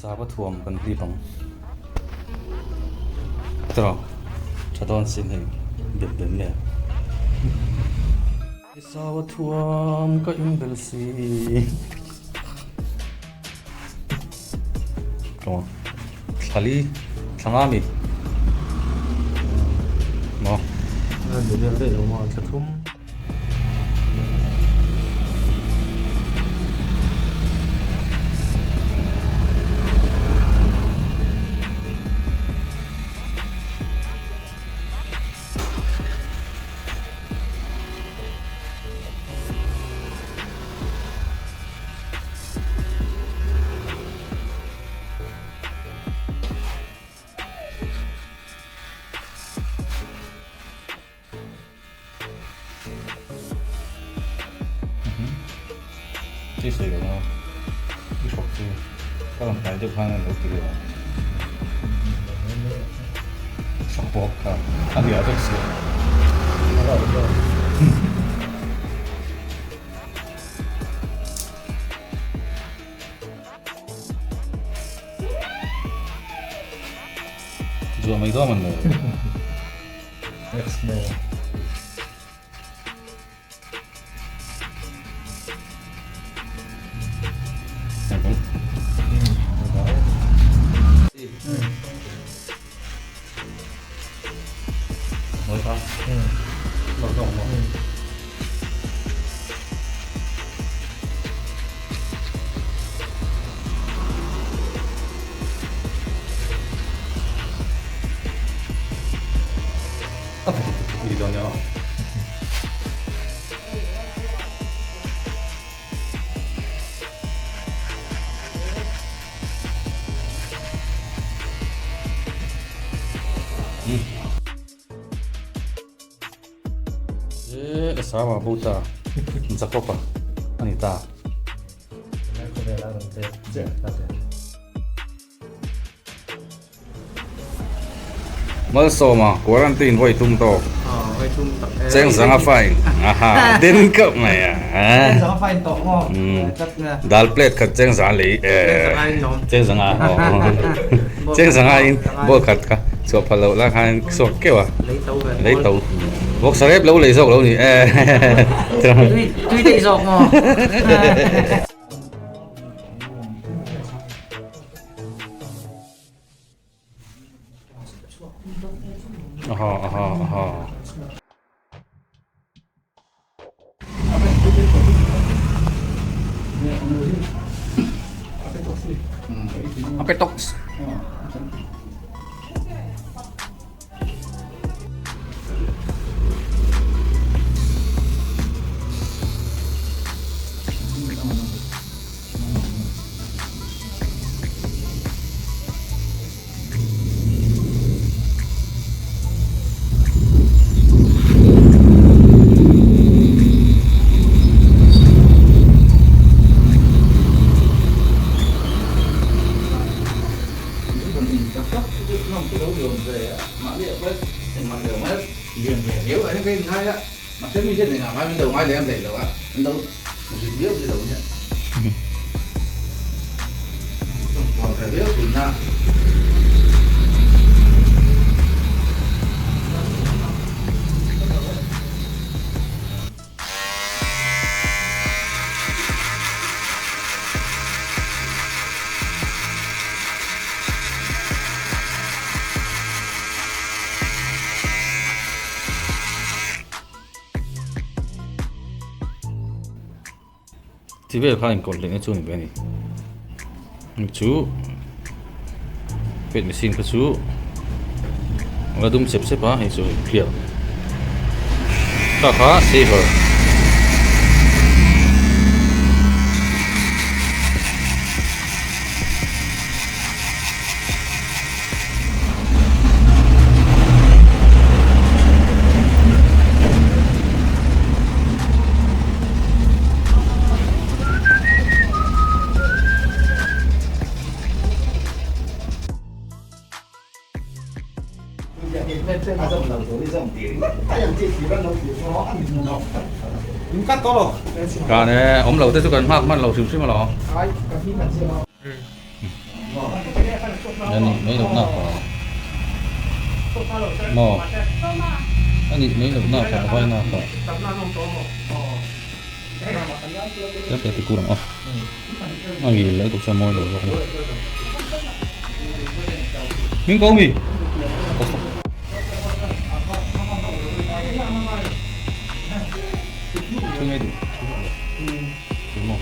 Sava thuam kan hlip ang. Tawh tha dawn sin hei bel bel nge. Sava thuam ka inbel si. Tawh thlali thlanga mi. Maw. Thla thum. Chi sawi lo a, i hrawk chu ka rawn pai deuh khan a lo ti deuh a, hrawk pawh kha a nia vek si a. Zuah mai dawn man lo. Sama buta Jacoba ani ta. Malsawma quarantine vawi tum tawk. Cheng zanga fine. Aha, din kap mai a. Cheng zanga fine tawh maw? Dal plate khat cheng zanga lei. Cheng zanga. Cheng zanga in ball khat kha chhuah phal loh la khan suak keuh a. Lei to. Vawksa rep lo lei zawk lo ni. Tui daih zawk maw? Aha aha aha. Apetox. Ti vel kha inkawlh leh na chu a ni ve a ni chu weight machine kha chu a la dum sep sep a hei chu clear kha kha saver. Kan e awm lo te chu kan nghak hman lo hrim hrim alawm. A nih mai loh nak a maw a nih mai loh nak a vai nak a tlem te ti kur ang aw a ngil leh tuk chuan mawi lo zawk a ni hming ko mi Thu ngei duh thu vak lo thu maw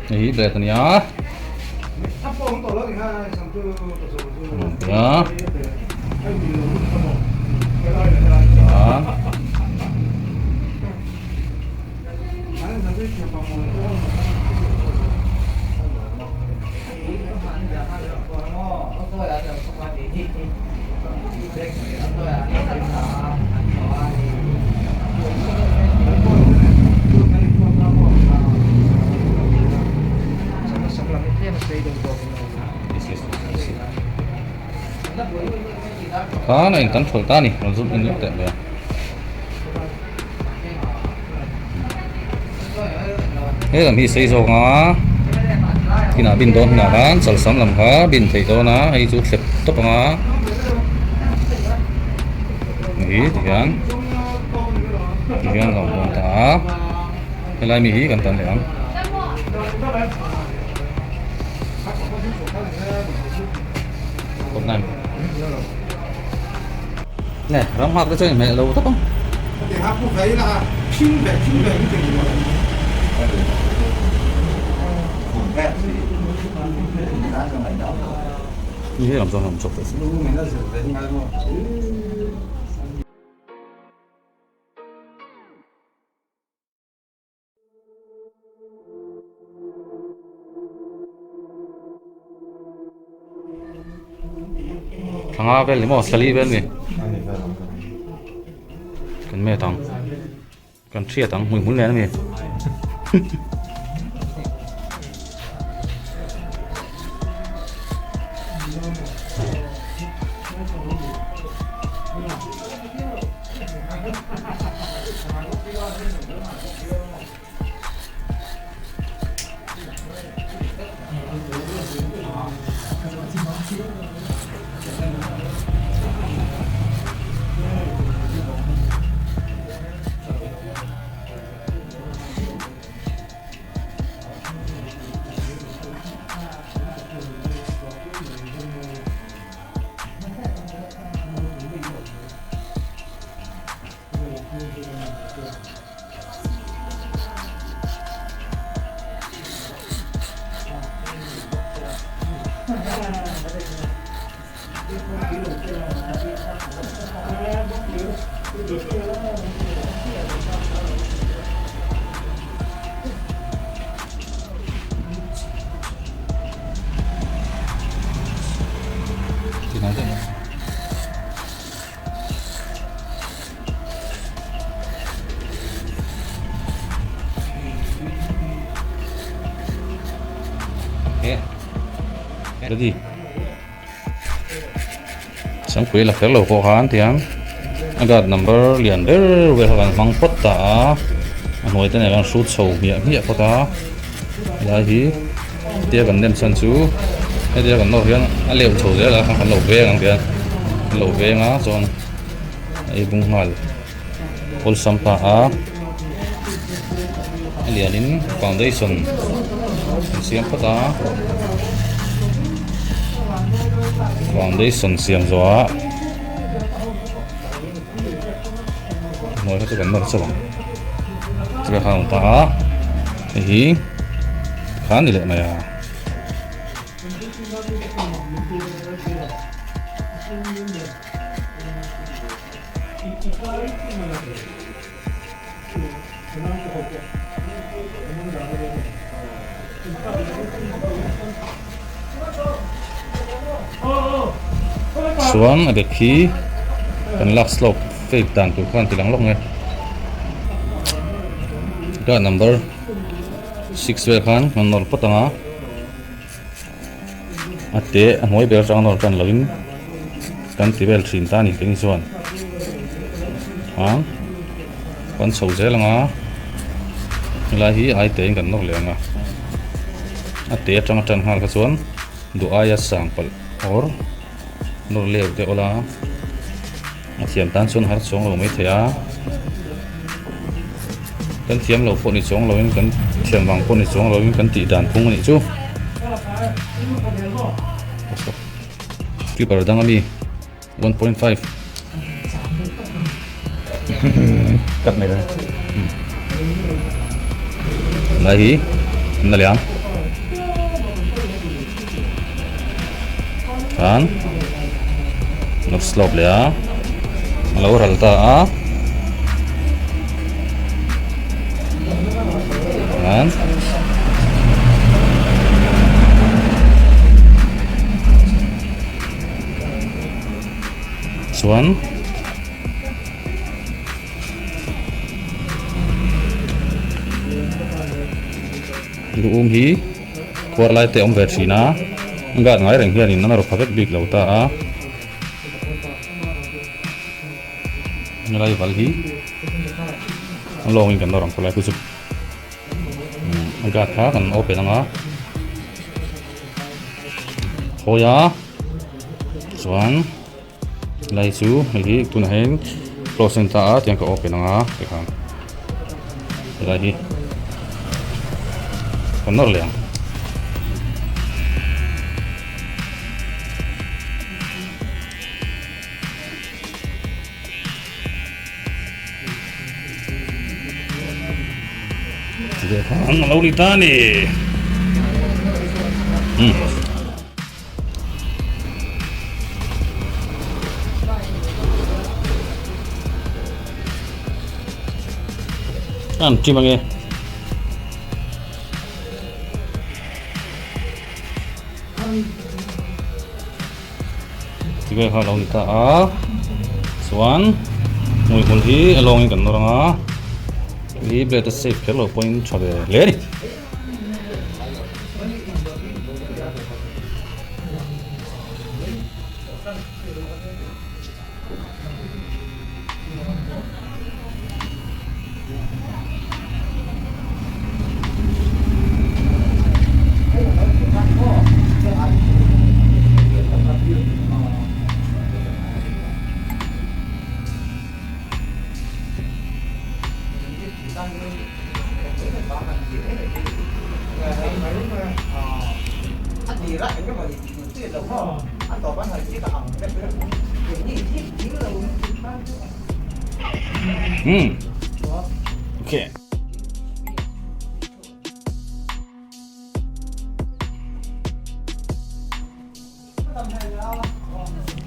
Hei hi blade a nia Khan a intan thawl ta a ni rawn zoom in lawk teh mai a. He lam hi sei zawk a kinah bin dawn hunah khan chalsam lam kha bin theih dawn a hei chu thlep tawp ang a hei tihian tihian a awm dawn ta a helai mi hi kan tan leh ang. Nè, ram hak te chuan inhmeh lo tawp ang. Ni he lam chuan ram chawp teh se. Thanga vel ni maw thali vel ni kan met ang kan hriat ang hmuihmul nen a mi. Ready. Sangpui la kher lo pawh khan tiang a guard number lian ber vel kha kan hmang phawt ta a a hnuai te nen khan hrut chho hmiah hmiah phawt a helai hi hetia kan nem chhan chu hetia kan nawr hian a leu chho zel a kan lo veng ang tiang kan lo veng a chuan a ei bung nghal awlsam ta a a lianin foundation an siam phawt a foundation siam zawhah hnuai kha chu kan nawr chauh ang chulai khan a awm ta a hei hi tikhan ni leh mai a. Chuan a bag hi kan lak slope fake dan tur khan ti lang lawk nge car number six vel khan kan nawr phawt ang a a te a hnuai ber atang nawr tan lovin kan ti vel thin ta a ni kei ni chuan ang kan chho zel ang a helai hi ai te in kan nawr leh ang a a te atanga tan nghal kha chuan duh aia sang palh awr nawr leu te awla a thiam tan chuan har chuang lo mai thei a kan thiam lo pawh ni chuang lo in kan thiam vang pawh ni chuang lo in kan tih dan phung a nih chu keeper dang ami 1.5 cut mai dawn lai hi na liang khan not slope leh a a lo ral ta a khan chuan Lu um hi khuar lai te a awm ve thin a, guard ngai reng hianin an rawpha vek bik lo ta a. Helai val hi a lawngin kan nawr ang khawlai khu chu a guard kha kan open ang a thawi a chuan Lai chu hei hi tunah hian close a ni ta a tiang ka open ang a tikhan helai hi ka nawr leh ang. Tikhan a lo ni ta a ni. An ṭim ange. Ti vel kha a lo ni ta a. Chuan hmui hmul hi a lawngin kan nawr ang a. Hi blade a safe kher lo pawhin tha ve hle a ni. Hmm. Okay.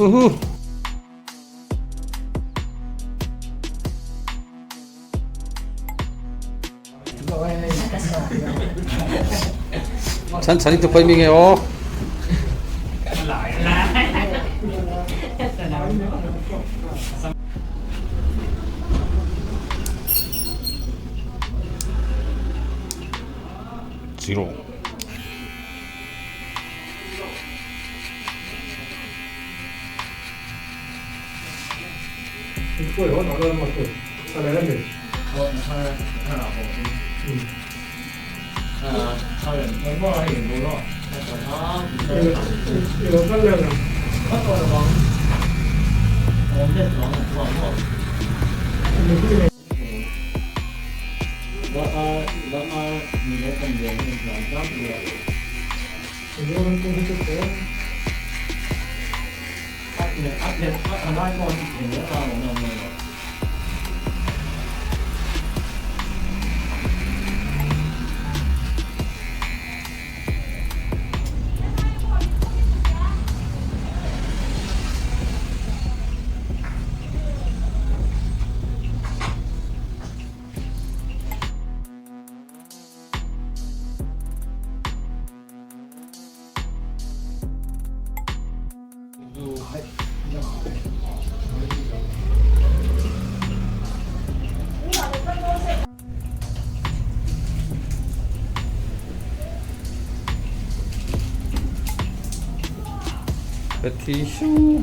Uhu. Chan chan itu koi mi nge aw. Zero. Ka thi hru.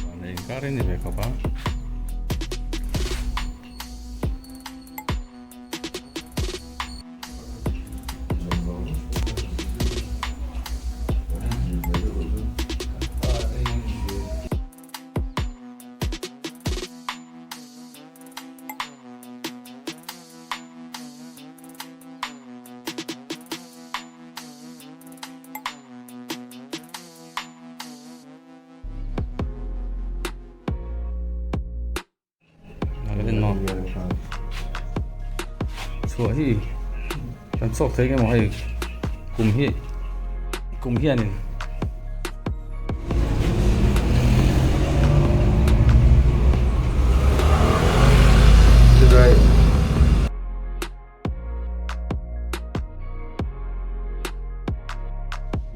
Van inkar in ni ve khawp a. Chhuah hi kan chawk thei nge maw hei kum hi kum hianin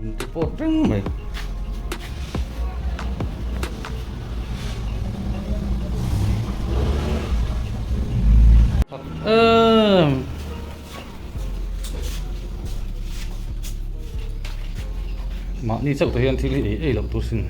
In te pawt reng mai. Emm. Mahni chauh te hian thil hi ei ei loh tur sin.